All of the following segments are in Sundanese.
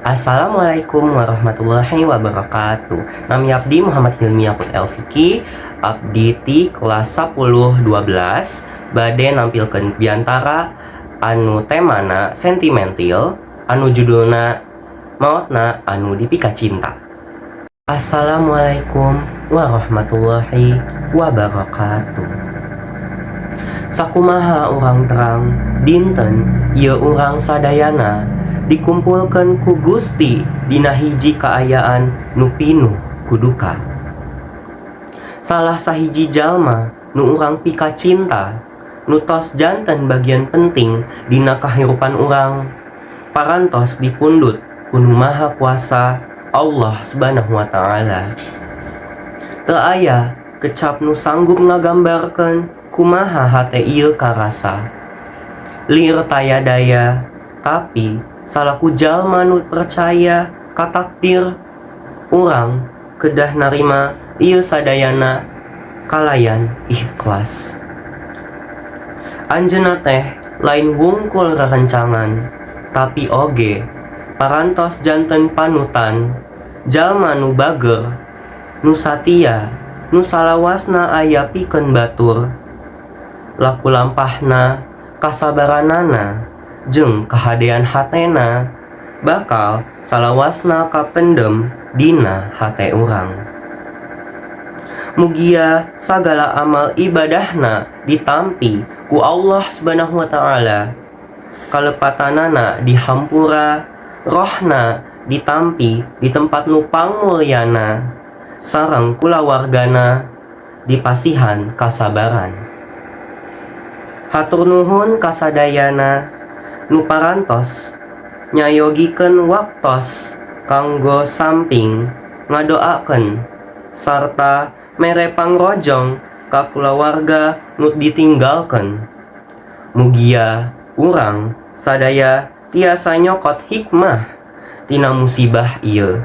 Assalamualaikum warahmatullahi wabarakatuh. Nami abdi Muhammad Hilmi Yakut Elfiki. Abdi ti kelas 10 12 bade nampilkeun biantara anu temana sentimental anu judulna Maotna Anu Dipika Cinta. Assalamualaikum warahmatullahi wabarakatuh. Sakumaha urang terang, dinten ieu urang sadayana dikumpulkeun ku Gusti dina hiji kaayaan nu pinuh ku duka. Salah sahiji jalma nu urang pika cinta, nu tos janten bagian penting dina kahirupan urang, parantos dipundhut ku Nu Maha Kuasa, Allah Subhanahu wa Ta'ala. Teu aya kecap nu sanggup ngagambarkeun kumaha hate ieu karasa. Lir taya daya, tapi salaku jalma nu percaya ka takdir, urang kedah narima ieu sadayana kalayan ikhlas. Anjeunna teh lain wungkul rerencangan, tapi oge parantos janten panutan, jalma nu bager, nu satia, nu salawasna aya pikeun batur. Laku lampahna, kasabaranana, jeung kahadean hatena bakal salawasna kapendem dina hate urang. Mugia sagala amal ibadahna ditampi ku Allah Subhanahu wa Ta'ala, kalepatanana dihampura, rohna ditampi di tempat nu pangmulyana, sareng kulawargana dipasihan kasabaran. Hatur nuhun kasadayana nu parantos nyayogikeun waktos kanggo samping ngadoakeun sarta mere pangrojong ka kulawarga nu ditinggalkeun. Mugia urang sadaya tiasa nyokot hikmah tina musibah ieu.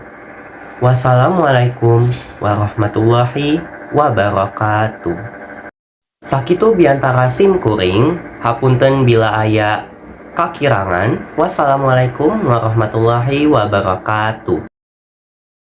Wassalamualaikum warahmatullahi wabarakatuh. Sakitu biantara sim kuring, hapunten bila aya kakirangan. Wassalamualaikum warahmatullahi wabarakatuh.